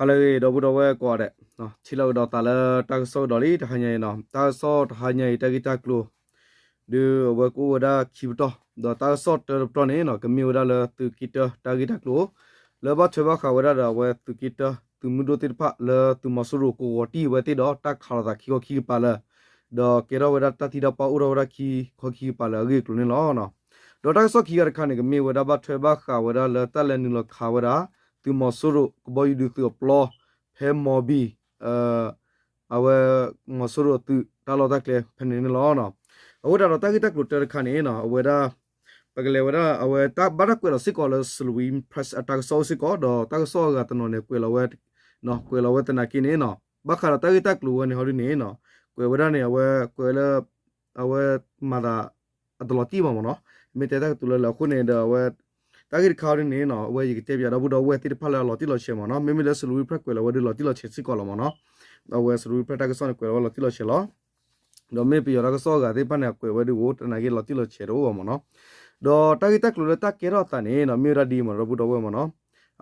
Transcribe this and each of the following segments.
ဟါလၢအဂ့ၤ ဒီပုၢ်ဒီဝဲၢ်ကိးဂၤဒဲး, ထံၣ်လိာ်ကဒီးသးလၢတၢ်ကစီၣ်ကဒီးလံ တဟါညါအံၤနီၤ. တၢ်ကစီၣ်တဟါညါအံၤ တၢ်ဂ့ၢ်တၢ်ကျိၤ ဒုးအဝဲကအိၣ်ဝဲဒၣ်ခံပတီၢ်, ဒီးတၢ်ကစီၣ်တၢတပတီၢ်န့ၣ်နီၤ ကမ့ၢ်ဝဲဒၣ်လၢသုးက့တၢတၢ်ဂ့ၢ်တၢ်ကျိၤ လၢဘၣ်ထွဲဘၣ်ဃးဝဲဒၣ်ဒီးအဝဲသုးက့တၢ သုးမုၢ်ဒိၣ်သ့ၣ်တဖၣ်လၢသုးမီၤစိရိၤကဝီၤတံၢ်ဝဲသ့ၣ်ဒီး တၢ်ခးလိာ်သးခံခီခံကပၤလၢာ်, ဒီးကဲထီၣ်ဝဲဒၣ်တၢ်သံတၢ်ပှၢ်အိၣ်ထီၣ်ဝဲဒၣ်ခံခီခံကပၤလၢာ်အဂ့ၢ်အကျိၤန့ၣ်လီၤ. ဒီးတၢ်ကစီၣ်ခံဂၤတခါန့ၣ် ကမ့ၢ်ဝဲဒၣ်ဘၣ်ထွဲဘၣ်ဃးဝဲဒၣ်လၢတၢ်လဲၤနုာ်လီၤခးဝဲဒၣ် သုးမီၤစိရိၤကဘီယူၤဒုးသုးအပျီ ဖဲမီၤဘံၣ် အဝဲ မီၤစိရိၤအသုးတၢ်လီၢ်တၢ်ကျဲဖဲန့ၣ်န့ၣ်လီၤ. အဃိသတးဒီးတၢ်ဂ့ၢ်တၢ်ကျိၤတၢတခါန့ၣ်နီၤ အဝဲဒၣ် ပကလဲၤဝဲဒၣ် အဝဲတၢ်ဘၣ်တၢ်ကွဲးလီၤစ့ၢ်ကီးလၢ Salween Press အတၢ်ကစီၣ်အိၣ်စ့ၢ်ကီး ဒီးတၢ်ကစီၣ်အဂၤတနီၤန့ၣ် ကွဲးလီၤဝဲ ကွဲးလီၤဝဲသနာ်က့န့ၣ်နီၤ ဘၣ်ဃးဒီးတၢ်ဂ့ၢ်တၢ်ကျိၤဝဲန့ၣ်ဟီဒ်န့ၣ်နီၤ ကွဲးဝဲဒၣ်န့ၣ် အဝဲကွဲးလၢ အဝဲမၤသး အတလီၤတံၢ်ဘၣ်မ့ၢ်နီၤ မ့ၢ်တဲတၢ်ကတိၤလၢလၢအဃိန့ၣ်ဒီးအဝဲ တၢ်ဂ့ၢ်တခါဟီဒ်န့ၣ်နီၤ အဝဲယကတဲပၠးဒီပုၢ်ဒီဝဲၢ်သ့ၣ်တဖၣ်လၢအလီၤတံၢ်လီၤဆဲးမ့ၢ်နီၤ မ့မ့ၢ်လၢ Salween Press ကွဲးလီၤဝဲဒၣ်လီၤတံၢ်လီၤဆဲးစ့ၢ်ကီးလီၤမ့ၢ်နီၤ အဝဲ Salween Press တၢ်ကစီၣ်န့ၣ် ကွဲးလီၤဝဲလီၤတံၢ်လီၤဆဲးလီၤ ဒီးမ့ၢ်ပယီၤတၢ်ကစီၣ်အဂၤသ့ၣ်တဖၣ်န့ၣ် အကွဲးဝဲဒၣ်အိၣ် တနာ်က့လီၤတံၢ်လီၤဆဲးတအိၣ်ဘၣ်မ့ၢ်နီၤ ဒီးတၢ်ဂ့ၢ်တၢ်ကျိၤလၢတၢ်ကဲထီၣ်အသးန့ၣ်နီၤ မ့ၢ်ဝဲဒၣ်ဒ်အံၤမ့ၢ်နီၤ ဒီပုၢ်ဒီဝဲၢ်မ့ၢ်နီၤ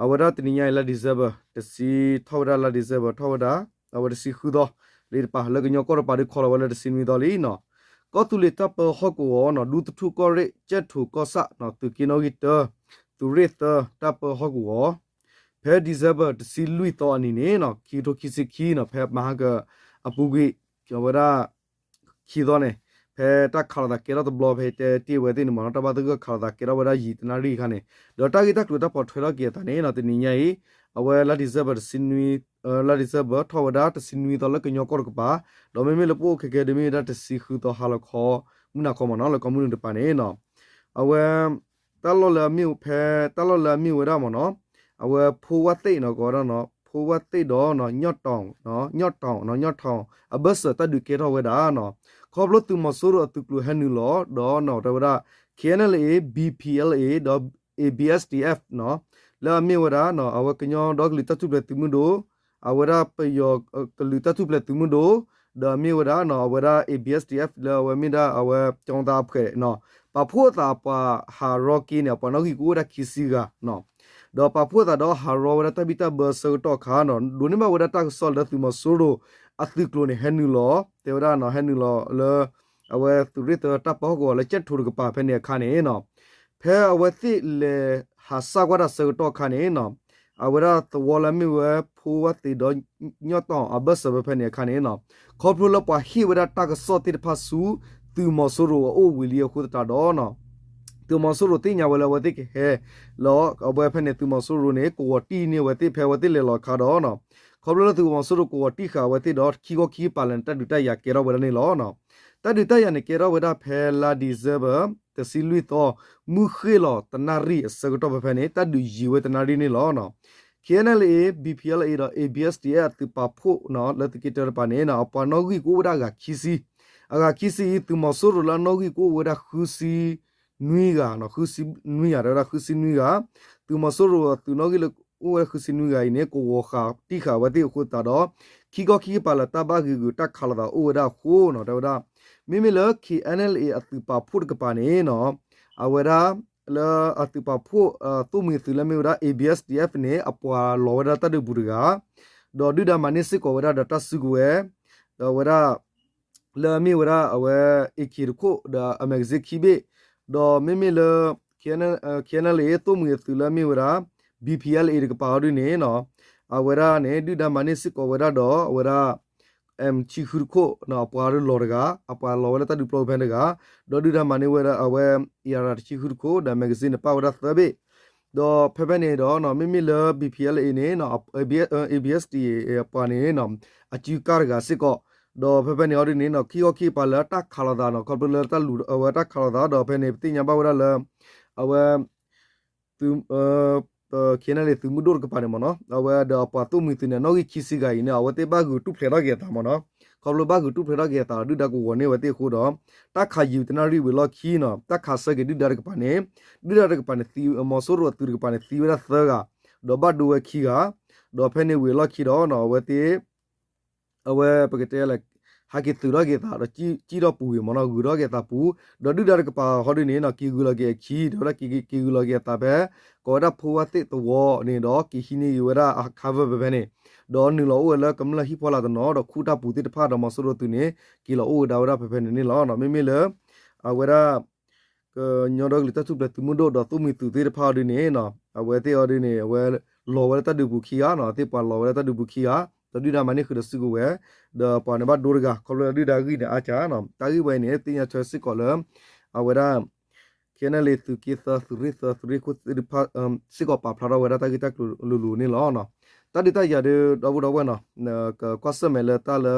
အဝဲဒၣ်တနံၤညါအံၤလါ December တဆံ ထီၣ်ဝဲဒၣ်လါ December ထီၣ်ဝဲဒၣ် အဝဲတဆံဃုသီ လံတပၤ လၢကညီကီၢ်တပၤဒုး ခီလီၤဝဲလၢတဆံနွံသီလံနီၤ ကီၢ်သူလ့ၤတၢ်ပၢဟီၣ်ကဝီၤနီၤ ဒူသထူၣ်ကီၢ်ရ့ၣ် ကၠဲၣ်ထိၣ်ကီၢ်ဆၣ်နီၤ သုးက့နီၣ်ဂံၢ်တၢ သုးရ့ၣ်သၢ တၢ်ပၢဟီၣ်ကဝီၤ ဖဲ December တဆံလွံၢ်သီအနံၤန့ၣ်နီၤ ခံကထိခံဆံခံနီၤ ဖဲမဟါကအပူၤကွံာ် အဝဲဒၣ် ခံသီန့ၣ် ဖဲတၢ်ခးလိာ်သးကဲထီၣ်တဘျီ ဖဲတဲတ့ၢ်ဝဲသ့ၣ်န့ၣ်မ့ၢ်နီၤ တၢ်ဘၣ်သဂၢၢ်ခးလိာ်သးကဲထီၣ်ဝဲဒၣ်ယံာ်တနၣ်ရံၣ်အခါန့ၣ် ဒီးတၢ်ဂ့ၢ်တၢ်ကျိၤတၢ်ပိာ်ထွဲထီၣ်က့ၤအသးန့ၣ်နီၤ တနံၤညါအံၤ အဝဲလါ December တဆံနွံ လါ December ထီၣ်ဝဲဒၣ်တဆံနွံသီလၢကညီကီၢ်တကပၤ ဒီးမ့မ့ၢ်လၢပအိၣ်ခဲကဲဒီးမ့ၢ်ဝဲဒၣ်တဆံဃုသီဟါလီၤခီ မုၢ်နၤခီမ့ၢ်နီၤ လၢကီၢ်မုၢ်နုာ်တပၤန့ၣ်နီၤ အဝဲ တၢ်လီၢ်လၢအမ့ၢ်ဖဲ တၢ်လီၢ်လၢအမ့ၢ်ဝဲဒၣ်မ့ၢ်နီၤ အဝဲဖိဝၣ်သ့ၣ်နီၤ ကိးဝဲဒၣ်နီၤ ဖိဝၣ်သ့ၣ်ဒီး ညီၣ်တီၣ် ညီၣ်တီၣ် ညီၣ်တီၣ် အဘၢၣ်စၢၤတၢ်ဒုးကဲထီၣ်ဝဲဒၣ်နီၤ ခီဖျိသုးမီၤစိရိၤအသုးကျိၤဟဲနုာ်လီၤ ဒီးနီၤ တဲဝဲဒၣ် K N L A B P L A ဒီး A B S D F နီၤ လၢအမ့ၢ်ဝဲဒၣ်နီၤ အဝဲကညီဒီကလုာ်တၢ်ထူၣ်ဖျဲးသုးမုၢ်ဒိၣ် အဝဲဒၣ်ပယီၤကလုာ်တၢ်ထူၣ်ဖျဲးသုးမုၢ်ဒိၣ် ဒီးအမ့ၢ်ဝဲဒၣ်နီၤ အဝဲဒၣ် A B S D F လၢအဝဲမ့ၢ်ဒၣ်အဝဲ ကၠီသးအဖှဲးနီၤ ပာ်ဖှိၣ်အသးအပှၤဟးရီက့ၤန့ၣ် အပှၤနီၣ်ဂံၢ်ကအိၣ်ဝဲဒၣ်ခံဆံဂၤနီၤ ဒီးပာ်ဖှိၣ်အသးဒီးဟးရီဝဲဒၣ်တၢ်ဘံၣ်တၢ်ဘၢဆၢကတီၢ်အခါနီၤ ဒိးန့ၢ်ဘၣ်ဝဲဒၣ်တၢ်ကစီၣ်လၢသုးမီၤစိရိၤအသုးကျိၤန့ၣ် ဟဲနုာ်လီၤ တဲဝဲဒၣ်နီၤ ဟဲနုာ်လီၤလၢ အဝဲသုးရ့ၣ်သၢတၢ်ပၢဟီၣ်ကဝီၤလၢကၠဲၣ်ထိၣ်တကပၤဖဲန့ၣ်အခါန့ၣ်နီၤ ဖဲအဝဲသ့ၣ်လဲၤဟးစၢ်ကွၢ်တၢ်ဆၢကတီၢ်အခါန့ၣ်နီၤ အဝဲဒၣ်သဝီလၢအမ့ၢ်ဝဲဖိဝၣ်သ့ၣ်ဒီး ညီၣ်တီၣ်အဘၢၣ်စၢၤဖဲန့ၣ်အခါန့ၣ်နီၤ ခီဖျိလၢပှၤဟ့ၣ်ဝဲဒၣ်တၢ်ကစီၣ်သ့ၣ်တဖၣ်ဆူ သုးမီၤစိရိၤအအိၣ်ဝံၤလံအဃိသတးဒီးနီၤ သုးမီၤစိရိၤသ့ၣ်ညါဝဲလၢအဝဲသ့ၣ်ကဟဲလီၤ အဝဲဖဲန့ၣ် သုးမီၤစိရိၤန့ၣ် ကဝီၤတံၢ်န့ၢ်အဝဲသ့ၣ် ဖဲအဝဲသ့ၣ်လဲၤလီၤအခါဒီးနီၤ ခီဖျိလၢသုးမီၤစိရိၤကဝီၤတံၢ်ဃာ်အဝဲသ့ၣ်ဒီး ခံခီခံကပၤလၢာ်န့ၣ် တၢ်ဒုးတၢ်ယၤကဲထီၣ်ဝဲဒၣ်န့ၣ်လီၤ. တၢ်ဒုးတၢ်ယၤန့ၣ် ကဲထီၣ်ဝဲဒၣ်ဖဲလါ December တဆံလွံၢ်သီ မုၢ်ဃ့ၢ်လီၤတနၣ်ရံၣ်အဆၢကတီၢ်ဖဲဖဲန့ၣ် တၢ်ဒုးယံာ်ဝဲတနၣ်ရံၣ်န့ၣ်လီၤ. K N L A B P L A ဒီး A B S D F အသုးပာ်ဖှိၣ်နီၤ လၢသုးက့တၢတပၤန့ၣ် အပှၤနီၣ်ဂံၢ်ကအိၣ်ဝဲဒၣ်အဂၤခံဆံ, အဂၤခံဆံအံၤ သုးမီၤစိရိၤလၢအနီၣ်ဂံၢ်ကအိၣ်ဝဲဒၣ်ဃုဆံနွံဂၤ, ဃုဆံနွံဂၤ တဲဝဲဒၣ်ဃုဆံနွံဂၤ, သုးမီၤစိရိၤအသုးနီၣ်ဂံၢ်လၢအိၣ်ဝဲဒၣ်ဃုဆံနွံဂၤအံၤန့ၣ် ကဝီၤဃာ်တံၢ်ဃာ်အဝဲသ့ၣ်အဃိသတးဒီး ခံခီခံကပၤလၢာ်တၢ်ဘၣ်ဂ့ၤဂုာ်တၢ်ခးလိာ်သးအိၣ်ဝဲဒၣ်အဃိနီၤ တဲဝဲဒၣ် မ့မ့ၢ်လၢ K N L A အသုးပာ်ဖှိၣ်တကပၤန့ၣ်နီၤ အဝဲဒၣ် လၢအသုးပာ်ဖှိၣ် သိၣ်မှံၤအသုးလၢမ့ၢ်ဝဲဒၣ် A B S D F န့ၣ် အပှၤလီၤဝဲဒၣ်တၢ်ဒုးပူၤတဂၤ, ဒီးဒုၣ်ဒါမၤန့ၢ်စ့ၢ်ကီးဝဲဒၣ်ဒီးတၢ်စုကဝဲၤ, ဒီးဝဲဒၣ် လၢအမ့ၢ်ဝဲဒၣ်အဝဲ A K တခိၣ် ဒီးအ magazine ခံဘ့ၣ်, ဒီးမ့မ့ၢ်လၢ K N L A သိၣ်မှံၤအသုးလၢအမ့ၢ်ဝဲဒၣ် B P L A တကပၤအီၤဒ်န့ၣ်နီၤ အဝဲဒၣ်န့ၣ် ဒုၣ်ဒါမၤန့ၢ်စ့ၢ်ကီးဝဲဒၣ်ဒီးအဝဲဒၣ် M ဆံဃုတခိၣ် အပှၤလီၤတဂၤ, အပှၤလီၤဝဲလၢတၢ်ဒုးပျီဖဲတဂၤ, ဒီးဒုၣ်ဒါမၤန့ၢ်ဝဲဒၣ်အဝဲ A R တဆံဃုတခိၣ် ဒီး magazine န့ၣ် ပာ်ဝဲဒၣ်သၢဘ့ၣ်, ဒီးဖဲဖဲန့ၣ်ဒီး မ့မ့ၢ်လၢ B P L A န့ၣ် A B S D အပှၤန့ၣ် အစုကါတဂၤစ့ၢ်ကီး, ဒီးဖဲဖဲန့ၣ်အီၤဒ်န့ၣ် ခံခီခံကပၤလၢတၢ်ခးလိာ်သးနီၤ ခီဖျိလၢတၢ်လူၤအဝဲတၢ်ခးလိာ်သး ဒီးဖဲန့ၣ် ပသ့ၣ်ညါဘၣ်ဝဲဒၣ်လၢ အဝဲ K N L A သုးမုၢ်ဒိၣ်တကပၤန့ၣ်မ့ၢ်နီၤ အဝဲဒီးအပှၤသိၣ်မှံၤသုးန့ၣ် နီၣ်ဂံၢ်ခံဆံဂၤအံၤန့ၣ် အဝဲသ့ၣ်ဘၣ်ဂုာ်တူၢ်ဖျဲးထီၣ်က့ၤအသးမ့ၢ်နီၤ, ခီဖျိဘၣ်ဂုာ်တူၢ်ဖျဲးထီၣ်က့ၤအသးဒီး ဒုၣ်ဒါကဝီၤန့ၢ်အဝဲသ့ၣ်အဃိဒီး တၢ်ခးယံာ်တနၣ်ရံၣ်ဝံၤလီၢ်ခံနီၤ တၢ်ခးဆၢက့ၤဒုၣ်ဒါတကပၤန့ၣ် ဒုၣ်ဒါတကပၤန့ၣ် သုးမီၤစိရိၤအသုးတကပၤန့ၣ် သံဝဲဒၣ်သၢဂၤ, ဒီးဘၣ်ဒိဝဲခံဂၤ, ဒီးဖဲန့ၣ်ဝံၤလီၢ်ခံဒီး အဝဲသ့ၣ် အဝဲပကတဲလၢ ဟးက့ၤသုးထီၣ်က့ၤအသးဒီး ကံၣ်ထီၣ်ပူၤဂ့ၤမ့ၢ်နီၤ, ဂုၤထီၣ်က့ၤအသးပူၤ, ဒီးဒုၣ်ဒါတကပၤဟီဒုန့ၣ်နီၤ က့ၤဂုၤလီၤက့ၤအခံ တဲဝဲဒၣ်က့ၤဂုၤလီၤက့ၤအသးဖဲ ကိးဝဲဒၣ်ဖိဝါသ့ၣ်သဝီန့ၣ်ဒီး က့ၤဟံးန့ၢ်ဂ့ၤဝဲဒၣ်အ cover ဖဲဖဲန့ၣ်, ဒီးနုာ်လီၤအိၣ်ဝဲလၢကမျၢၢ်ဟံၣ်ဖီလာ်တနီၤ ဒီးခူၣ်တၢ်ပူၤသ့ၣ်တဖၣ်ဒီးမီၤစိရိၤသုးန့ၣ် က့ၤလီၤအိၣ်ဝဲဒၣ်ဝဲဒၣ်ဖဲဖဲန့ၣ်န့ၣ်လီၤ. မ့မ့ၢ်လၢ အဝဲဒၣ် ကညီဒီကလုာ်တၢ်ထူၣ်ဖျဲးသုးမုၢ်ဒိၣ်ဒီးသိၣ်မှံၤသုးသ့ၣ်တဖၣ်အီၤဒုန့ၣ် အဝဲသ့ၣ်အီၤဒုန့ၣ် အဝဲလီၤဝဲလၢတၢ်ဒုးပူၤခံဂၤနီၤ, သ့ၣ်ပှၤလီၤဝဲလၢတၢ်ဒုးပူၤခံဂၤ, ဒီးဒုၣ်ဒါမၤန့ၢ်ဃုာ်ဒီးစုကဝဲၤ, ဒီးပှၤန့ၣ်ဘၣ်ဒိတဂၤ ခီဖျိလၢဒုၣ်ဒါဂံၢ်န့ၣ်အါစှၤနီၤ, တၢ်ဂ့ၢ်ဝဲအံၤန့ၣ် သ့ၣ်ညါထွဲစ့ၢ်ကီးလၢ အဝဲဒၣ် ခ့နဲၣ်လ့ သုးက့သၢ သုးရ့ၣ်သၢ သုးရ့ၣ်ခိၣ်သ့ၣ်တဖၣ် စ့ၢ်ကီးပာ်ဖျါထီၣ်ဝဲဒၣ်တၢ်ဂ့ၢ်တၢ်ကျိၤလိၤလိၤန့ၣ်လီၤ. တၢ်ဒုးတၢ်ယၤဒု ဒီပုၢ်ဒီဝဲၢ်နီၤ ကကွၢ်ဆၢၣ်မဲာ်လၢတၢ်လၢ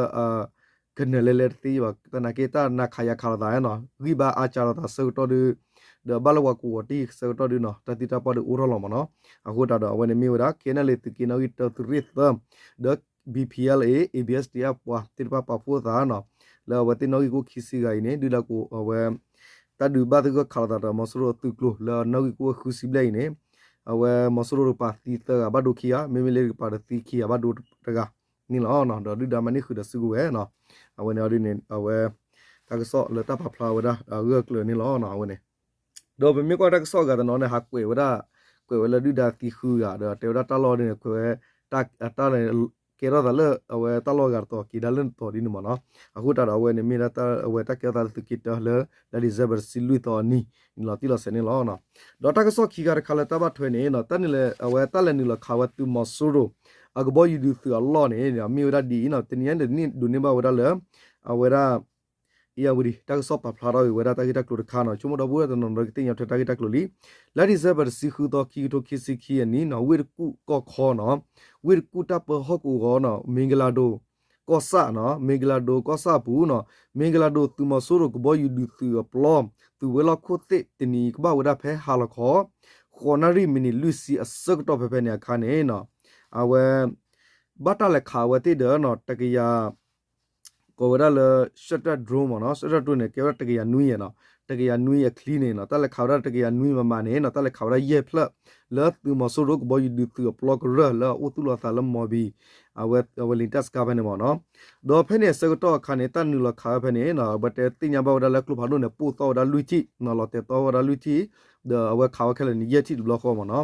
ကနၢၤလဲၤလဲၤတသ့ဘၣ်, သနာ်က့တၢ်နးခးယၤခးလိာ်သးနီၤ, ဂံၢ်ဘါအါစှၤလိာ်သးဆၢကတီၢ်ဒု ဒီးဘၣ်လၢပှၤကဝီၤတံၢ်ဆၢကတီၢ်ဒုနီၤ တၢ်သံတၢ်ပှၢ်ဒုအိၣ်ထီၣ်လီၤမ့ၢ်နီၤ. အဃိသတးဒီးအဝဲန့ၣ်မ့ၢ်ဝဲဒၣ် ခ့နဲၣ်လ့ သုးက့နီၣ်ဂံၢ်တၢ သုးရ့ၣ်သၢ ဒီး ဘံၣ်ပံၣ်အဲလ်အ့ အ့ဘံၣ်အဲၣ်စတံ အပှၤသ့ၣ်တဖၣ်ပာ်ဖှိၣ်သးနီၤ, လၢအဝဲသ့ၣ်နီၣ်ဂံၢ်ကအိၣ်ခံဆံဂၤအံၤန့ၣ် ဒုၣ်ဒါကဝဲ တၢ်ဒုးဘၣ်သဂၢၢ်ခးလိာ်သးဒီးမီၤစိရိၤအသုးကျိၤလၢနီၣ်ဂံၢ်ကအိၣ်ဃုဆံဘျဲၣ်အံၤန့ၣ်, အဝဲမီၤစိရိၤတကပၤသံသၢဂၤဘၣ်ဒိခံဂၤ, မ့မ့ၢ်လၢတကပၤဒီးသံခံဂၤဘၣ်ဒိတဂၤန့ၣ်လီၤ. ဒီးဒုၣ်ဒါမၤန့ၢ်ဃုာ်ဒီးစုကဝဲၤနီၤ, အဝဲန့ၣ်အီၤဒုန့ၣ် အဝဲ တၢ်ကစီၣ်လၢတၢ်ပာ်ဖျါဝဲဒၣ်အဂၢၢ်အကျၢၤန့ၣ်လီၤ. အဝဲန့ၣ် ဒီးပမ့ၢ်ကွၢ်တၢ်ကစီၣ်အဂၤတနီၤန့ၣ် ဟးကွဲးဝဲဒၣ်, ကွဲးဝဲလၢဒုၣ်ဒါသံဃုဂၤ ဒီးတဲဝဲဒၣ်တၢ်လီၢ်ဒ်န့ၣ် ကွဲးဝဲ တၢ် ကဲထီၣ်သးလၢ အဝဲတၢ်လီၢ်အဂၤတတီၤ က့ၤဒါလၢနတီၤဒ်န့ၣ်မ့ၢ်နီၤ. အဃိသတးဒီးအဝဲန့ၣ်မ့ၢ်ဒၣ်အဝဲတၢ်ကဲထီၣ်သးလၢသုးက့တၢလၢ လါဒံၣ်စဲဘၢၣ်တဆံလွံၢ်သီအနံၤ လီၤတံၢ်လီၤဆဲးန့ၣ်လီၤ. ဒီးတၢ်ကစီၣ်ခံခါတခါလၢတၢ်ဘၣ်ထွဲန့ၣ် တၢ်န့ၣ်လၢ အဝဲတၢ်လဲၤနုာ်လီၤခးဝဲသုးမီၤစိရိၤ အကဘီယူၤဒုးသုးအလီၢ်န့ၣ် မ့ၢ်ဝဲဒၣ်ဒ်အံၤနီၤ, တနံၤအံၤန့ၣ်ဒိးန့ၢ်ဘၣ်ဝဲဒၣ်လၢ အဝဲဒၣ် အ့ၣ်ယၣ်ဝတံၣ် တၢ်ကစီၣ်ပာ်ဖျါထီၣ်ဂ့ၤဝဲဒၣ်တၢ်ဂ့ၢ်တၢ်ကျိၤတခါနီၤ, ဆိကမိၣ်ဒီပုၢ်ဝဲၢ်တနီၤနီၤကသ့ၣ်ညါထွဲတၢ်ဂ့ၢ်တၢ်ကျိၤလံ. လါဒံၣ်စဲဘၢၣ်တဆံဃုသီ ခံကထိခံဆံခံအနံၤနီၤ, ဝ့ၢ်တကူၣ်ကီၢ်ခီနီၤ, ဝ့ၢ်တကူၣ်တၢ်ပၢဟီၣ်ကဝီၤနီၤ, မ့ၢ်ကလၤဒိၣ် ကီၢ်ဆၣ်နီၤ, မ့ၢ်ကလၤဒိၣ်ကီၢ်ဆၣ်အပူၤနီၤ, မ့ၢ်ကလၤဒိၣ်သုးမီၤစိရိၤကဘီယူၤဒုးသုးအပျီ သုးဝဲၤလီၢ်ခိၣ်သ့ၣ်တနံၤကဘၣ်ဝဲဒၣ်ဖဲဟါလီၤခီ ဃိးနၣ်ရံၣ်မံးနံးလွံၢ်ဆံအဆၢကတီၢ်ဖဲဖဲန့ၣ်အခါန့ၣ်နီၤ, အဝဲ ဘၣ်တၢ်လဲၤခးဝဲသ့ၣ်ဒီးနီၤ တကယၤ ကိးဝဲဒၣ်လၢ ရှဲၣ်တၢၣ် drone မ့ၢ်နီၤ, ရှဲၣ်တၢၣ် drone န့ၣ် ကဲဝဲဒၣ်တကယၤနွံနီၤ, တကယၤနွံအချံန့ၣ်နီၤ, တၢ်လဲၤခးဝဲဒၣ်တကယၤနွံမးမးန့ၣ်နီၤ, တၢ်လဲၤခးဝဲဒၣ်ယဲၢ်ဖျၢၣ် လၢသုးမီၤစိရိၤကဘီယူၤဒုးသုးအပျီကရၢၢ်လၢအအိၣ်သူၣ်လီၤသးလၢမီၤဘံၤ အဝဲ အဝဲလံာ်တၢ်စကါဖဲန့ၣ်မ့ၢ်နီၤ. ဒီးဖဲန့ၣ်အဆၢကတီၢ်အခါန့ၣ် တၢ်နုာ်လီၤခးဝဲဖဲန့ၣ်နီၤ, အဝဲတဲသ့ၣ်ညါဘၣ်ဝဲဒၣ်လၢကျိဖးဒိၣ်န့ၣ် ပိၢ်သီၣ်ဝဲဒၣ်လွံၢ်ထံၣ်နီၤ, လီၤတဲာ်သီၣ်ဝဲဒၣ်လွံၢ်ထံၣ်, ဒီးအဝဲခးဝဲခဲလၢာ်န့ၣ် ယဲၢ်ထံၣ်တဘျီဃီမ့ၢ်နီၤ.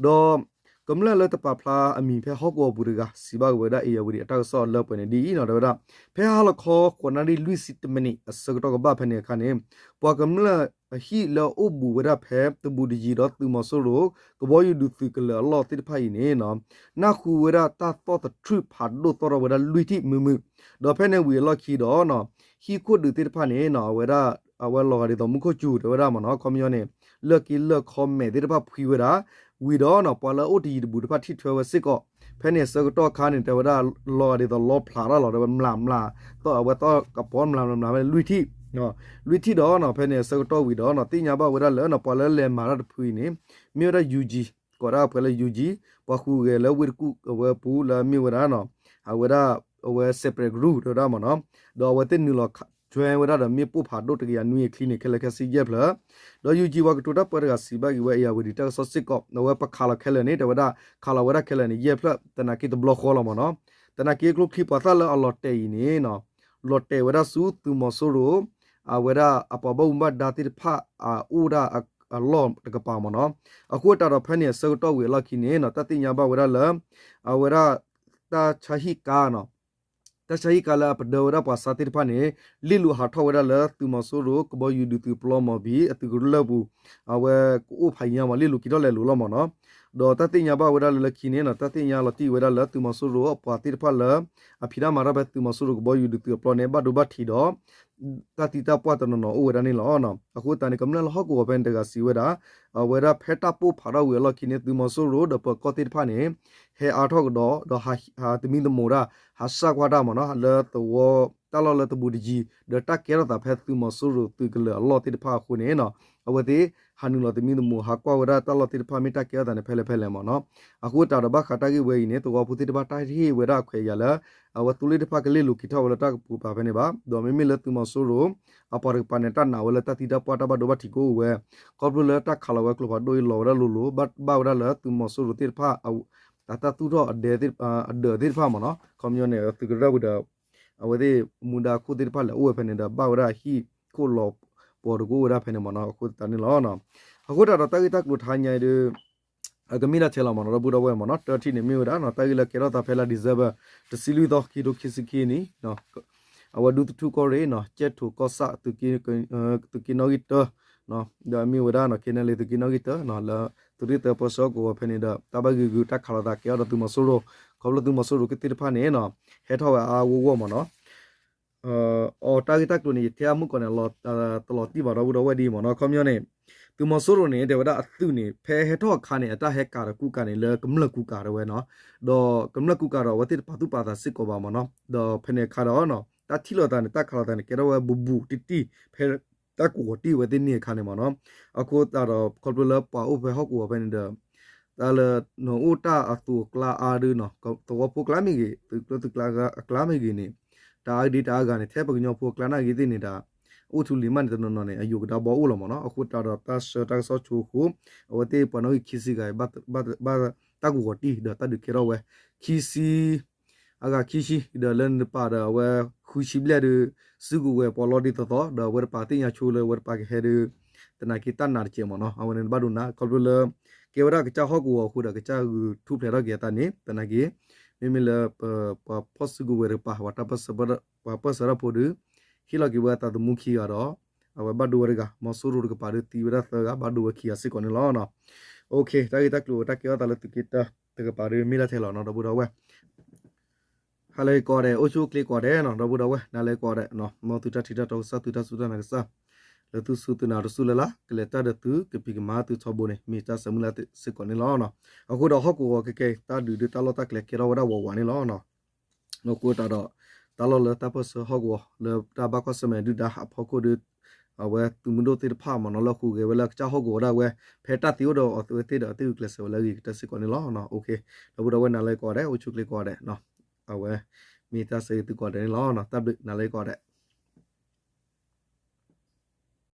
ဒီး ကမျၢၢ်လၢတပာ်ဖျါအမံၤဖဲဟီၣ်ကဝီၤပူၤတဂၤ စံးဘၣ်က့ၤဝဲဒၣ် အ့ၣ်ယၣ်ဝတံၣ် အတၢ်ကစီၣ်လၢပှဲၤန့ၣ်ဒ်အံၤနီၤ, တဲဝဲဒၣ် ဖဲဟါလီၤခီ ဃိးနၣ်ရံၣ်လွံၢ်ဆံတမံးနံးအဆၢကတီၢ်ကဘၣ်ဖဲန့ၣ်အခါန့ၣ် ပှၤကမျၢၢ်အဟံၣ်လၢအအိၣ်ဘူးဝဲဒၣ်ဖဲတဘူးတယံၤဒီးသုးမီၤစိရိၤ ကဘီယူၤဒုးသုးကလၢၤအလီၢ်သ့ၣ်တဖၣ်အံၤန့ၣ်နီၤ, နၢ်ဟူဝဲဒၣ်တၢ်သီၣ်သထြုးဖးဒိၣ်သီၣ်ထီၣ်ဝဲဒၣ်လွံၢ်ထံၣ်မုာ်မုာ်, ဒီးဖဲန့ၣ်ဝံၤအလီၢ်ခံဒီးနီၤ, ဟံၣ်ခိၣ်ဒုးသ့ၣ်တဖၣ်န့ၣ်နီၤ, အဝဲဒၣ် အဝဲလီၤဂာ်ဒ်သိးမူခိၣ်စူၤ တဲဝဲဒၣ်မ့ၢ်နီၤ, ခီပညီန့ၣ် လၢၢ်က့လၢၢ်ခီမဲာ်သ့ၣ်တဖၣ်ဖှံဝဲဒၣ်, ဝံၤဒီးနီၤ ပှၤလၢအအိၣ်တယံၤတဘူးတဖၣ်ထံၣ်ထွဲဝဲစ့ၢ်ကီး, ဖဲန့ၣ်အဆၢကတီၢ်အခါန့ၣ် တဲဝဲဒၣ် လီၤဂာ်ဒ်သိးလီဖျးတၢ်လီၤ, တဲဝဲမလၢ်မလၢ်, သီၣ်အဝဲသီၣ်ကပီၤမလၢ်မလၢ်မလၢ်ဖဲန့ၣ်လွံၢ်ထံၣ်, လွံၢ်ထံၣ်ဒီးနီၤ ဖဲန့ၣ်အဆၢကတီၢ်ဝံၤဒီးနီၤ သ့ၣ်ညါဘၣ်ဝဲဒၣ်လၢနီၤ ပှၤလၢလဲၤမၤတၢ်တဖုအံၤန့ၣ် မ့ၢ်ဝဲဒၣ် ယူၣ်ကၠံ, ကိးဒၣ်ပှၤလၢ ယူၣ်ကၠံ, ပှၤဃုဂဲၤလၢဝ့ၢ်တကူၣ်အဝဲပူၤလၢမ့ၢ်ဝဲဒၣ်နီၤ, အဝဲဒၣ် အဝဲ separate group တဲဝဲဒၣ်မ့ၢ်နီၤ, ဒီးအဝဲသ့ၣ်နုာ်လီၤ join ဝဲဒၣ်ဒီးမ့ၣ်ပိၢ်ဖးဒိၣ်တကယၤနွံအချံန့ၣ် ခဲလၢာ်ခဲဆ့ယဲၢ်ဖျၢၣ်, ဒီး ယူၣ်ကၠံ ပှၤကတိၤတၢ်ပၢတဂၤစံးဘၣ်က့ၤဝဲ အ့ၣ်ယၣ်ဝတံၣ် တၢ်ကစီၣ်စ့ၢ်ကီး အဝဲပခးလီၤခဲလၢာ်န့ၣ် တဲဝဲဒၣ် ခးလီၤဝဲဒၣ်ခဲလၢာ်န့ၣ် ယဲၢ်ဖျၢၣ် သနာ်က့တဘျီဃီလီၤမ့ၢ်နီၤ, သနာ်က့ကျိချံပှၤသၣ်လၢအလီၤတဲာ်အံၤန့ၣ်နီၤ လီၤတဲာ်ဝဲဒၣ်ဆူသုးမီၤစိရိၤ အဝဲဒၣ်အပှၤဘၣ်မူဘၣ်ဒါသ့ၣ်တဖၣ်အအိၣ်ဒၣ်အလီၢ်တကပၤမ့ၢ်နီၤ, အဃိသတးဒီးဖဲန့ၣ်အဆၢကတီၢ်ဝံၤအလီၢ်ခံန့ၣ်နီၤ တၢ်သ့ၣ်ညါဘၣ်ဝဲဒၣ်လၢ အဝဲဒၣ် တၢ်ဆါဟံၣ်ကါနီၤ တၢ်ဆါဟံၣ်ကါလၢအပဒၢဝဲဒၣ်ပှၤဆါသ့ၣ်တဖၣ်န့ၣ် လ့ၣ်လိၤဟးထီၣ်ဝဲဒၣ်လၢသုးမီၤစိရိၤ ကဘီယူၤဒုးသုးပျီမီၤဘံၤ အသုးကရၢၢ်ပူၤ အဝဲကအိၣ်ဖးညါမး လ့ၣ်လိၤက့ၤထီၣ်လဲၤလိၤလီၤမ့ၢ်နီၤ, ဒီးတၢ်သ့ၣ်ညါဘၣ်ဝဲဒၣ်လၢလၢခံန့ၣ်နီၤ တၢ်သ့ၣ်ညါလီၤတံၢ်ဝဲဒၣ်လၢသုးမီၤစိရိၤအပှၤသ့ၣ်တဖၣ်လၢ အဖံးတၢ်မၤတၢ်ဖဲသုးမီၤစိရိၤကဘီယူၤဒုးသုးအပျီန့ၣ် ဘၣ်ဒိဘၣ်ထံးဒီး တၢ်သံတၢ်ပှၢ်တနီၤနီၤအိၣ်ဝဲဒၣ်န့ၣ်လီၤ. အဃိသတးန့ၣ် ကမျၢၢ်လၢဟီၣ်ကဝီၤဖဲန့ၣ်တဂၤစံးဝဲဒၣ် အဝဲဒၣ်ဖဲတၢ်ပိၢ်ဖးထီၣ်ဝံၤအလီၢ်ခံန့ၣ် သုးမီၤစိရိၤဒီးပၢၤကီၢ်သ့ၣ်တဖၣ်န့ၣ် ဟဲအါထီၣ်ကဒီး ဒီးဟးသမံသမိးတၢ် ဟးစၢ်ကွၢ်တၢ်မ့ၢ်နီၤ လၢသဝီ တၢ်လီၢ်လၢတဘူးတယံၤ ဒီးတၢ်ကဲထီၣ်သးဖဲသုးမီၤစိရိၤသုးကလၢၤအလီၢ်သ့ၣ်တဖၣ်အဃိန့ၣ်နီၤ အဝဲသ့ၣ်ဟးနုာ်လီၤသမံသမိး ဟးကွၢ်ဝဲဒၣ်တၢ်လီၢ်သ့ၣ်တဖၣ်မ့ၢ်တၢ်ကဲထီၣ်သးန့ၣ် ဖဲလဲၣ်ဖဲလဲၣ်မ့ၢ်နီၤ, အဃိသတးဒီးဘၣ်ဃးတၢ်ဂ့ၢ်ဝဲအံၤန့ၣ် သဝီဖိသ့ၣ်တဖၣ်တၢ်ဟ့ၣ်ဝဲဒၣ်အခွဲးအယာ်လၢ အဝဲသိလ့ၣ်တဖၣ်ကလ့ၣ်လိၤက့ၤထီၣ်ဝဲလၢတၢ်ကပူၤပာ်ဖဲန့ၣ်ဘၣ်, ဒီးမ့မ့ၢ်လၢသုးမီၤစိရိၤ အပှၤတကပၤန့ၣ် တၢ်နာ်ဝဲလၢတၢ်သံတၢ်ပှၢ်တၢ်ဘၣ်ဒိဘၣ်ထံးကအိၣ်ဝဲ, ခီဖျိလၢတၢ်ခးလီၤဝဲကျိဖးဒိၣ်အံၤလီၤဝဲဒၣ်လိၤလိၤ ဘၣ်ဝဲဒၣ်လၢသုးမီၤစိရိၤသ့ၣ်တဖၣ် အတၢ်သူၣ်ထီၣ်အဒၢးသ့ၣ်တဖၣ်မ့ၢ်နီၤ, ခီပညီန့ၣ် သုးကရၢၢ်ပူၤဒီး အဝဲသ့ၣ်မူဒါခိၣ်သ့ၣ်တဖၣ်လဲၤအိၣ်ဝဲဖဲန့ၣ်ဒီး ဘၣ်ဝဲဒၣ်ဟံၣ်ခိၣ်လီၤပှီၤတကအိၣ်ဝဲဒၣ်ဖဲန့ၣ်မ့ၢ်နီၤ အဃိသတးန့ၣ်လီၤ. အဃိသတးဒီးတၢ်ဂ့ၢ်တၢ်ကျိၤတဟါညါအံၤဒီး အကမ့ၢ်ဒၣ်ထဲလီၤမ့ၢ်နီၤ ဒီပုၢ်ဒီဝဲၢ်မ့ၢ်နီၤ တၢထံၣ်န့ၣ်မ့ၢ်ဝဲဒၣ်နီၤ တၢ်ဂ့ၢ်လၢကဲထီၣ်သးဖဲလါ December တဆံလွံၢ်သီ ခံကထိခံဆံခံနံၣ် အဝဲဒူသထူၣ်ကီၢ်ရ့ၣ်နီၤ ကၠဲၣ်ထိၣ်ကီၢ်ဆၣ် သုးက့နီၣ်ဂံၢ်တၢ ဒီးမ့ၢ်ဝဲဒၣ်နီၤ ခဲန့ၣ်လံ သုးက့နီၣ်ဂံၢ်တၢနီၤ လၢသုးရ့ၣ်သၢပၢဆှၢကဝီၤဖဲန့ၣ်ဒီး တၢ်ဘၣ်ဂ့ၢ်ဂုာ်တၢ်ခးလိာ်သးကဲထီၣ်ဒီးသုးမီၤစိရိၤ ခီဖျိသုးမီၤစိရိၤကသ့ၣ်တဖၣ်န့ၣ်နီၤ ဟဲထီၣ်ဝဲအါအါဂီၢ်ဂီၢ်မ့ၢ်နီၤ အတၢ်ဂ့ၢ်တၢ်ကျိၤန့ၣ် ယထဲအမုၢ်ကီၢ်န့ၣ် တလီၤတံၢ်ဘၣ်ဒီပုၢ်ဒီဝဲၢ်ဒ်အံၤမ့ၢ်နီၤ ခီပညီန့ၣ် သုးမီၤစိရိၤန့ၣ် တဲဝဲဒၣ်အသုးန့ၣ် ဖဲဟဲထီၣ်အခါန့ၣ် အတၢ်ဟဲကၤဒီးကူကၤန့ၣ် လၢကမျၢၢ်ကူကၤတဝဲနီၤ ဒီးကမျၢၢ်ကူကၤဒီးအဝဲသ့ၣ်တပာ်သူၣ်ပာ်သးစ့ၢ်ကီးဘၣ်မ့ၢ်နီၤ ဒီးဖဲန့ၣ်အခါဒီး တၢ်ထံၣ်လိာ်သးန့ၣ် တၢ်ခးလိာ်သးန့ၣ် ကဲထီၣ်ဝဲဘူးဘူးတံၢ်တံၢ် ဖဲတၢ်ကူၣ်ဂီၤတံၢ်ဝဲသ့ၣ်န့ၣ်အခါန့ၣ်မ့ၢ်နီၤ အဃိသတးဒီး ခီဖျိလၢပှၤအိၣ်ဖဲဟီၣ်ကဝီၤဖဲန့ၣ်ဒီး တၢ်လၢနအိၣ်တၢ်အသိးအကျါအါဒုနီၤ သဝီဖိကျါမ့ၢ်ဂ့ၤ သုးကျၢသုးကျါအကျါမ့ၢ်ဂ့ၤန့ၣ် တၢ်အါဒုတၢ်အါဂၤန့ၣ် ထဲပကညီဖိအကျါနာ်က့သ့ၣ်န့ၣ်ဒီး အိၣ်ထူလံၤမးန့ၣ် တနီၤနီၤန့ၣ် အယိာ်ကဒါဘီအိၣ်လီၤမ့ၢ်နီၤ အဃိသတးဒီးတၢ်ဆှၢတၢ်ကစီၣ်ဆိအဃိ အဝဲသ့ၣ်ပှၤနီၣ်ဂံၢ်ခံဆံဂၤအံၤ ဘၣ်တၢ်ကူၣ်ဂီၤတံၢ်ဒီးတၢ်ဒုးကဲထီၣ်ဝဲ ခံဆံ အဂၤခံဆံ ဒီးလၢနတပာ်ဒီးအဝဲ ဃုဆံဘျဲၣ်ဒုး စုကဝဲၤပှၤလီၢ်ဒ်သိးသိး ဒီးအဝဲတပာ်သ့ၣ်ညါဆိလၢအဝဲတပာ်ကဟဲဒုး သနာ်က့တၢ်နာ်တစဲးမ့ၢ်နီၤ အဝဲန့ၣ်ဘၣ်ဒိနၤ ခီဖျိလၢ ကဲဝဲဒၣ်ကစၢ်ဟီၣ်ကဝီၤအဃိဒီးကစၢ်ဂုာ်ထူၣ်ဖျဲးထီၣ်က့ၤအသးန့ၣ် သနာ်က့ မ့မ့ၢ်လၢ ပှၤဖီၣ်စုကဝဲၤတကပၤ ပှၤတၢ်ပၢၢ်ဆၢ ပှၤပၢၢ်ဆၢတၢ်ဖိဒုး ဟ့ၣ်လီၤက့ၤဝဲအသးသမူခံဂၤဒီး အဝဲဘၣ်ဒိဝဲတဂၤ မီၤစိရိၤတကပၤဒုးသံဝဲဒၣ်သၢဂၤ ဘၣ်ဒိဝဲခံဂၤစ့ၢ်ကီးန့ၣ်လီၤ. တၢ်ဂ့ၢ်တၢ်ကျိၤတၢ်ကဲထီၣ်သးလၢသုးက့တၢတကပၤဒုး မ့ၢ်ဒၣ်ထဲလီၤနီၤ ဒီပုၢ်ဒီဝဲၢ် ဟါလၢအဂ့ၤကိးဂၤဒဲး အိၣ်ဆူၣ်အိၣ်ချ့ကိးဂၤဒဲးနီၤ ဒီပုၢ်ဒီဝဲၢ် နၤလၢကိးဂၤဒဲး မ်သုတၢ်ထံၣ်တၢ်တီကစၢ် သုတၢ်စူၢ်တၢ်နာ်ကစၢ် လၢသုစူၢ်သုနာ်တစူၢ်လၢ်လၢ် ကလဲၤတၢ်ဒီးသု ကဖံးကမၤသုထီဘိန့ၣ် မ့ၢ်တၢ်ဆၢမုၢ်လၢ်စ့ၢ်ကီးန့ၣ်လီၤ. အဃိဒီးဟီၣ်ကဝီၤခဲကဲ တၢ်ဒုးဒုးတၢ်လီၢ်တၢ်ကျဲကဲထီၣ်ဝဲဒၣ်ဝးဝးန့ၣ်လီၤ. အဃိသတးဒီး တၢ်လီၢ်လၢတၢ်ပၢၢ်ဆၢဟီၣ်ကဝီၤ လၢတၢ်ဘၣ်ကွၢ်ဆၢၣ်မဲာ်ဒုၣ်ဒါအဖီခိၣ်ဒီး အဝဲသုးမုၢ်ဒိၣ်သ့ၣ်တဖၣ်မ့ၢ်နီၤ လၢဟူးဂဲၤဝဲလၢကစၢ်ဟီၣ်ကဝီၤဒၣ်ဝဲ ဖဲတၢ်သံအိၣ်ဒီးအဝဲသ့ၣ်ဒီး အဝဲသ့ၣ်ဂုာ်ကျဲးစၢးဝဲလၢအဂ့ၤကတၢၢ်စ့ၢ်ကီးန့ၣ်လီၤ. ဒီပုၢ်ဒီဝဲၢ် နၤလၢကိးဂၤဒဲး အိၣ်ဆူၣ်အိၣ်ချ့ကိးဂၤဒဲး အဝဲ မ့ၢ်တၢ်ဆၢဂ့ၤသုကိးဂၤဒဲးန့ၣ်လီၤ. တၢ်ဘျုး နၤလၢကိးဂၤဒဲး